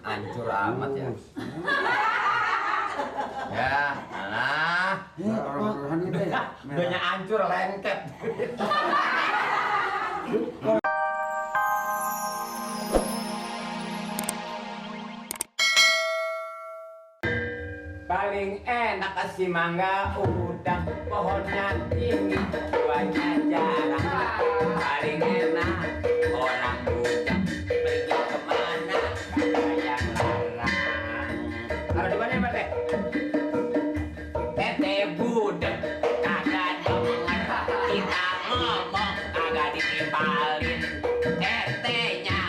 hancur amat ya. Ya, alah. Orang itu ya. Udah hancur lengket. Paling enak kasih mangga udang, pohonnya tinggi, buahnya jarang. Paling enak orang bujang, pergi kemana kagak yang larang. Taruh di mana Pak Teh? Tete budek kagak denger, kita ngomong kagak ditimpalin. Tetenya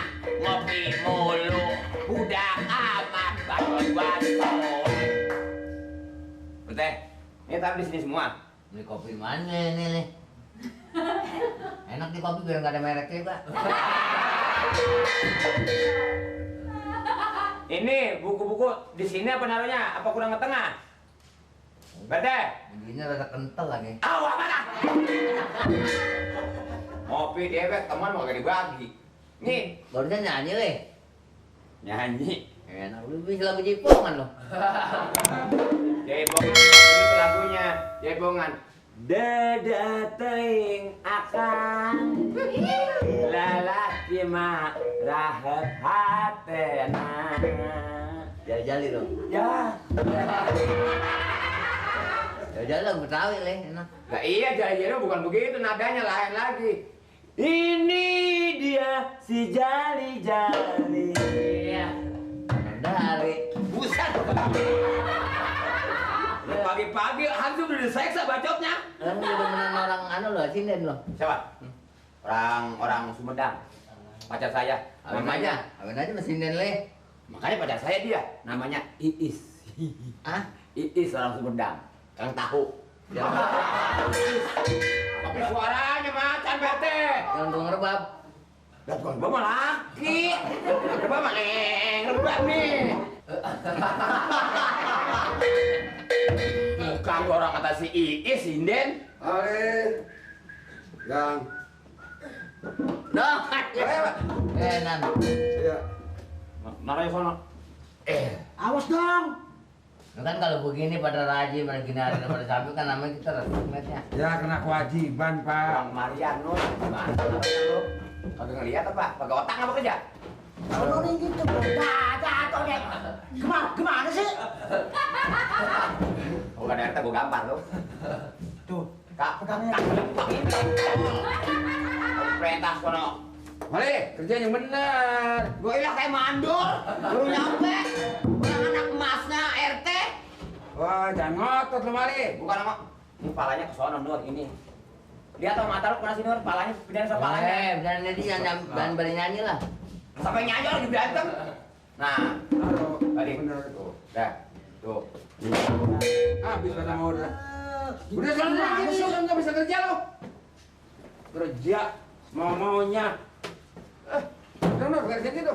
ngopi mulu, udah amat baton-baton. Teh, ini taruh di sini semua. Beli kopi mana nih? Enak di kopi biar nggak ada mereknya juga. Ini buku-buku di sini apa naruhnya? Apa kurang ke tengah? Bete. Ini rada kental lagi. Tahu apa dah? Ngopi dewek teman mau gak dibagi. Nih, Barusan nyanyi leh. nyanyi. Enak lu bisa lagu jaipongan lo. Jebongan itu lagunya. Jebongan. Dada teing akan lalaki mah rahat hatena. Jali-jali lo. Ya. Jali-jali lagu Betawi leh, enak. Nah iya jari-jari bukan begitu, nadanya lain lagi. Ini dia si jali-jali. Iya. Dari Buset. Pagi-pagi hantu udah diseksa bacotnya. kamu udah menang orang anu lo, sinden lo. Siapa? Orang Sumedang. Pacar saya. Namanya. Awin aja masih sinden leh. Makanya pacar saya dia. Namanya Iis. Ah? Iis orang Sumedang. Yang tahu. Tapi suaranya macan bete. Yang tukang rebab. Dan tukang rebab mah laki. Rebab mah rebab nih. Bukan orang kata si Iis, sinden. Ari, yang, Dong. Nan. iya. Naranya sono. Awas dong. Kan kalau begini pada rajin, pada gini hari pada sapi kan namanya kita resmetnya. Ya kena kewajiban Pak. Bang Mariano, gimana naranya lu? Kagak ngeliat apa? Kagak otak apa kerja? Kalau nih gitu, jatuh deh. Gimana sih? Bukan RT gua gampar lu. Tuh, Kak, pegangnya. perintah sono. Mari kerja yang benar. Gua ilah kayak mandor. Baru nyampe. Orang anak emasnya RT. Wah jangan ngotot lu Mari. Bukan nama. Ini palanya ke sono Nur ini. Lihat sama mata lu kena sini Nur, palanya pindahin sama palanya. Benar dia jangan balik nyanyi lah. Sampai nyanyi lagi berantem. Nah, Taruh. tadi Benar. tuh. Dah. Tuh. Habis kata mau udah. Udah sana aja lu nggak bisa kerja lu. Kerja mau-maunya. Udah Nur kerja gitu.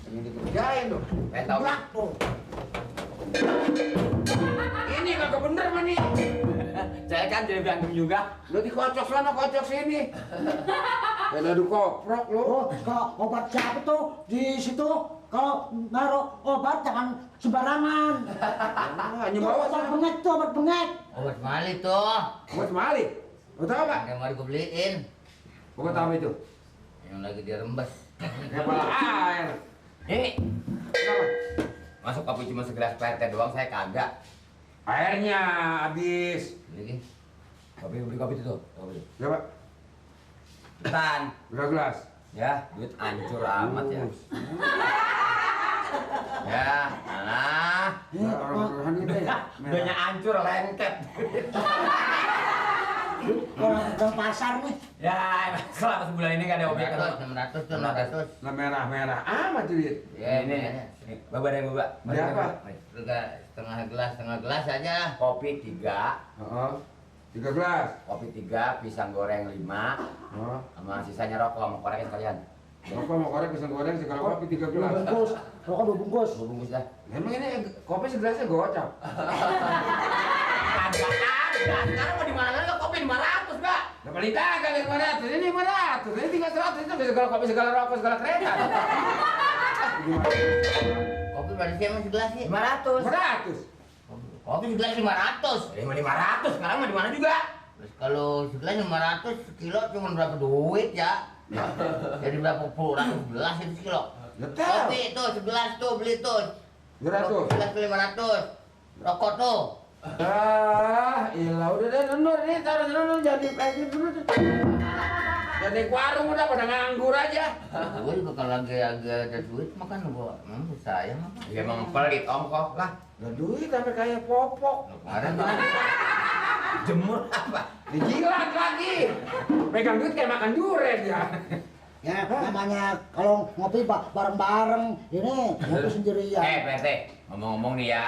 Ini dikerjain tuh. Tahu Blak tuh. Ini kagak bener mah nih. Saya kan jadi berantem juga. Lu dikocok sana kocok sini. Kayak adu koprok lu. Oh, kalau obat siapa tuh di situ? Kalau naruh obat jangan sembarangan. Hanya bawa Obat sana. bengek tuh, obat bengek. Obat Mali tuh. Buat Mali. Lu tahu Pak? Yang mari gue beliin. Gua tahu itu. Yang lagi dirembes. Kayak bola air. Ini Kenapa? masuk kopi cuma segelas PRT doang, saya kagak. Airnya habis. Beli. Beli kopi itu tuh. Kopi. Ya Pak. Tan. Berapa gelas? Ya, duit hancur amat ya. Ya, alah. Orang itu ya. Udah hancur lengket. Orang ke pasar nih. Ya, selama sebulan ini gak ada objek. 600 tuh 600. Nah, merah-merah amat tuh duit. Ya Ini, Baba deh, Baba. Beli apa? Setengah gelas aja. Kopi 3, Oh, 3 gelas. kopi 3, pisang goreng 5, Oh, sama sisanya rokok mau korekin sekalian. Bapak mau korek pisang goreng segala kopi 3 gelas. 2 bungkus. Rokok 2 bungkus. Gue bungkus dah. Emang ini kopi segelasnya gocap. Ada. Sekarang mau di mana-mana kopi 500, Pak. Nah, paling kagak 500, ini 500, ini 300, itu segala kopi, segala rokok, segala kereta. gimana? Kopi berarti emang segelas sih? 500. 100. Kopi segelas 500. 500 sekarang mah di mana juga? Terus kalau segelas 500 sekilo cuma berapa duit ya? Jadi berapa puluh ratus gelas itu sekilo? Betul. Kopi tuh segelas tuh beli tuh. 200. Segelas tuh 500. Rokok tuh. Ilah udah deh Nur nih taruh dulu jadi kayak dulu tuh. Jadi warung udah pada nganggur aja. Gue juga kalau lagi agak ada duit makan gua emang sayang apa? Ya emang pelit ongkos lah. Lah duit sampai kayak popok. Kemarin kan Jemur apa? Dijilat lagi. Pegang duit kayak makan durian ya. Ya, namanya kalau ngopi bareng-bareng, ini ngopi sendirian. PT, ngomong-ngomong nih ya.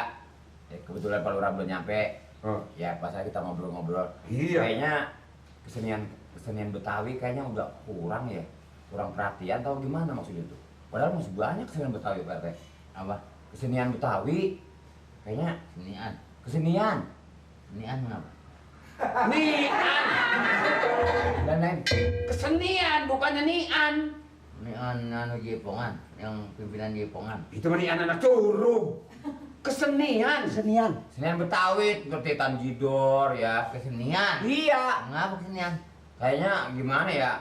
Kebetulan Pak Lurah belum nyampe. Oh. Ya pas aja kita ngobrol-ngobrol. Iya. Kayaknya kesenian Betawi kayaknya udah kurang ya. Kurang perhatian atau gimana maksudnya tuh? Padahal masih banyak kesenian Betawi Pak RT. apa? Kesenian Betawi kayaknya Senian. kesenian. Senian kenapa? Nian. Dan lain. Kesenian bukannya nian. Senian anu Jepongan, yang pimpinan Jepongan. Itu mah nian anak curug. Kesenian. Kesenian. Kesenian Betawi seperti Tanjidor ya. Kesenian. Iya. Ngapa kesenian? Kayaknya gimana ya?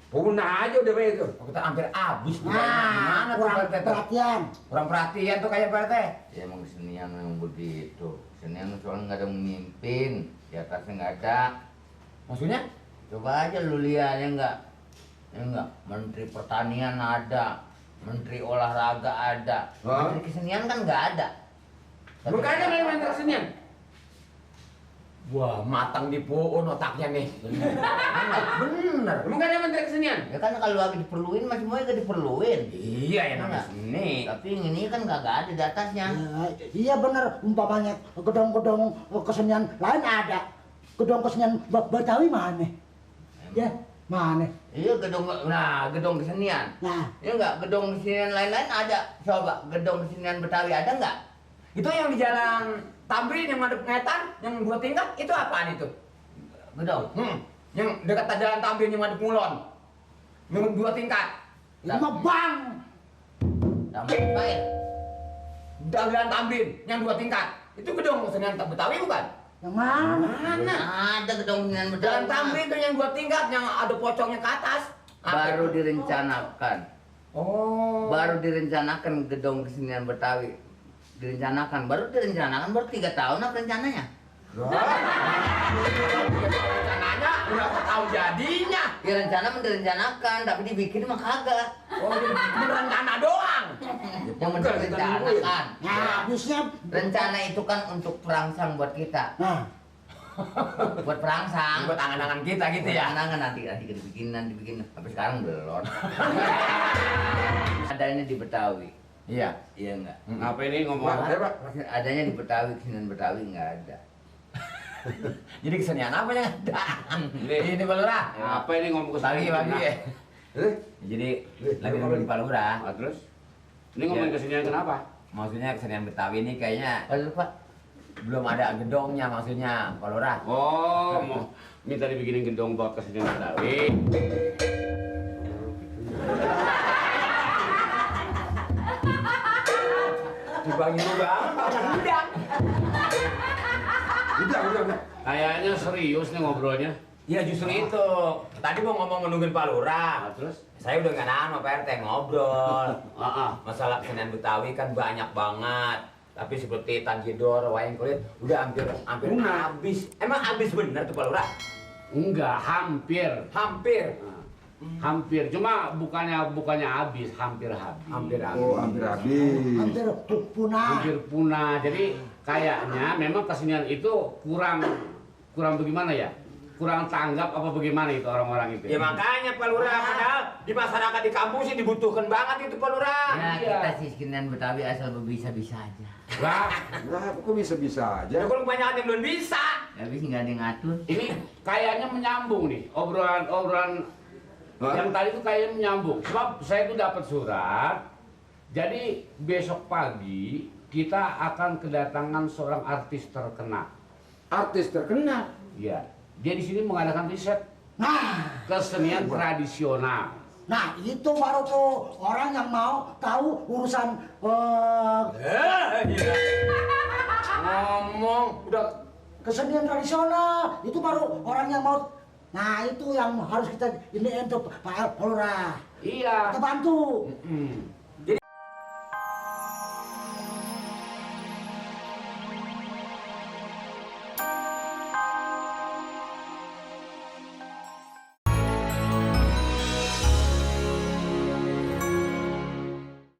Punah aja udah begitu. Kita hampir habis tuh. Nah, Gimana tuh kurang Pak RT tuh? perhatian. Kurang perhatian tuh kayak Pak RT. Ya emang kesenian memang begitu. Kesenian soalnya nggak ada yang memimpin, di atasnya nggak ada. Maksudnya? Coba aja lu lihat ya enggak. Menteri Pertanian ada, Menteri Olahraga ada, Hah? Menteri Kesenian kan nggak ada. Bukannya main kesenian. Wah, matang di puun otaknya nih. Bener. Emang gak ada menteri kesenian? Ya kan kalau lagi diperluin masih mau gak diperluin. Iya ya namanya seni. Tapi yang ini kan nggak ada di atasnya. Ya, iya bener, umpamanya gedung-gedung kesenian lain ada. Gedung kesenian Betawi mana? Ya, mana? Iya gedung kesenian. Nah, Ya enggak, gedung kesenian lain-lain ada. Coba gedung kesenian Betawi ada nggak? Itu yang di jalan Tamrin yang madep ngetan, yang 2 tingkat, itu apaan itu? Gedung. Yang dekat jalan Tamrin yang madep Mulon. Yang 2 tingkat. ini mah bang. Taman Air. Jalan Tamrin yang 2 tingkat. Itu gedung kesenian Betawi bukan? Yang mana? Mana? Ada gedung kesenian Betawi. Jalan Tamrin itu yang 2 tingkat, yang ada pocongnya ke atas. Baru direncanakan. Oh. Baru direncanakan gedung kesenian Betawi. Baru direncanakan baru 3 tahun apa rencananya? Rencananya berapa tahun jadinya? Ya rencana direncanakan, tapi dibikin mah kagak. Oh, ini rencana doang. Yang direncanakan. Nah, habisnya. Rencana itu kan untuk perangsang buat kita. Nah, Buat perangsang. Buat angan-angan kita gitu ya. Angan nanti dibikin. Tapi sekarang belum. Adanya di Betawi. Iya. Iya enggak? Apa ini ngomong apa Pak? Adanya di Betawi, kesenian Betawi enggak ada. Jadi kesenian apa yang ada? Ini Pak Lurah. Apa ini ngomong Bagi ya. Jadi lagi ngomong di Pak Lurah. Ah, terus? Ini ngomongin kesenian kenapa? Maksudnya kesenian Betawi ini kayaknya Aduh Pak, belum ada gedongnya maksudnya Pak Lurah. Oh, mau minta dibikinin gedung buat kesenian Betawi. Dibagi juga. Udah. Kayaknya serius nih ngobrolnya. Ya justru itu. Tadi mau ngomong menungguin Pak Lurah. Ah, terus? Saya udah nggak nahan sama Pak RT ngobrol. Ah. Masalah kesenian Betawi kan banyak banget. Tapi seperti Tanjidor, wayang kulit udah hampir Punah. habis. Emang habis bener tuh Pak Lurah? Enggak, hampir. Hampir. Hampir. Cuma bukannya habis, hampir habis. Hampir habis. Oh, hampir habis. hampir punah. Hampir punah. Jadi kayaknya memang kesenian itu kurang bagaimana ya? Kurang tanggap apa bagaimana itu orang-orang itu? Ya makanya Pak Lurah, padahal di masyarakat di kampung sih dibutuhkan banget itu Pak Lurah. ya Iya. kita sih kesenian Betawi asal bisa-bisa aja. Lah, Lah, kok bisa-bisa Ya aja? kalau kebanyakan yang belum bisa. Tapi nggak ada yang ngatur. ini kayaknya menyambung nih obrolan Hah? yang tadi itu kayaknya menyambung. Sebab saya itu dapat surat. Jadi besok pagi kita akan kedatangan seorang artis terkenal. Artis terkenal. Iya, dia di sini mengadakan riset Nah, kesenian tradisional. Nah itu baru tuh orang yang mau tahu urusan Ngomong udah kesenian tradisional. Itu baru orang yang mau. Nah itu yang harus kita ini untuk Pak Lurah. iya. Kita bantu.